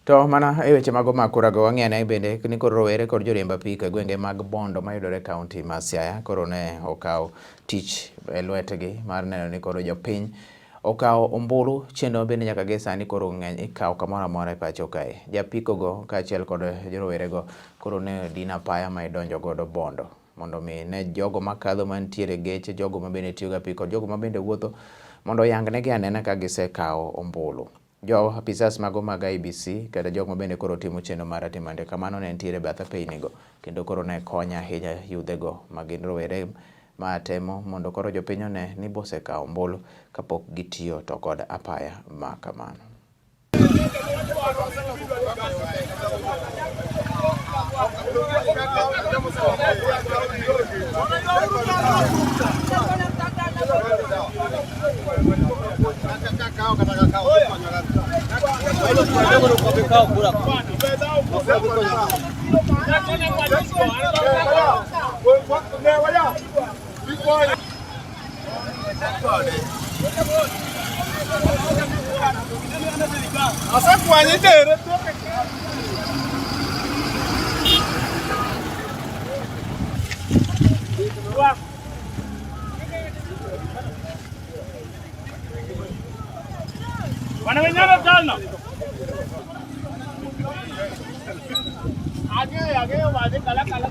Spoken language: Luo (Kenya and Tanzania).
To mana e weche mago mag kurago wang'e bende ni koro rowere kod joriemb apiko e gwenge mag Bondo mayudore e kaunti ma Siaya koro ne okawo tich e lwetgi mar neno ni koro jopiny okawo ombulu chenro bende nyaka gi sani koro ng'eny ikawo kamoro amora e pacho kae. Japiko go kaachiel kod rowerego koro ne dino apaya ma idonjo godo Bondo mondo mi ne jogo makadho mantiere geche, jogo ma bende tiyo gi apiko kod jogo ma bende wuotho mondo oyang negi anena ka gisekawo ombulu. Jo apisas mago mag IEBC kata jogo ma bende koro timo chenro mar timo andika mano ne nitiere e bath apeynigo kendo koro ne konyo ahinya yudhego ma gin rowere ma temo mondo koro jopiny one ni bosekawo ombulu kapok gitiyo to kod apaya ma kamano. Asekwanye tere. आगे आगे वादे कला कला।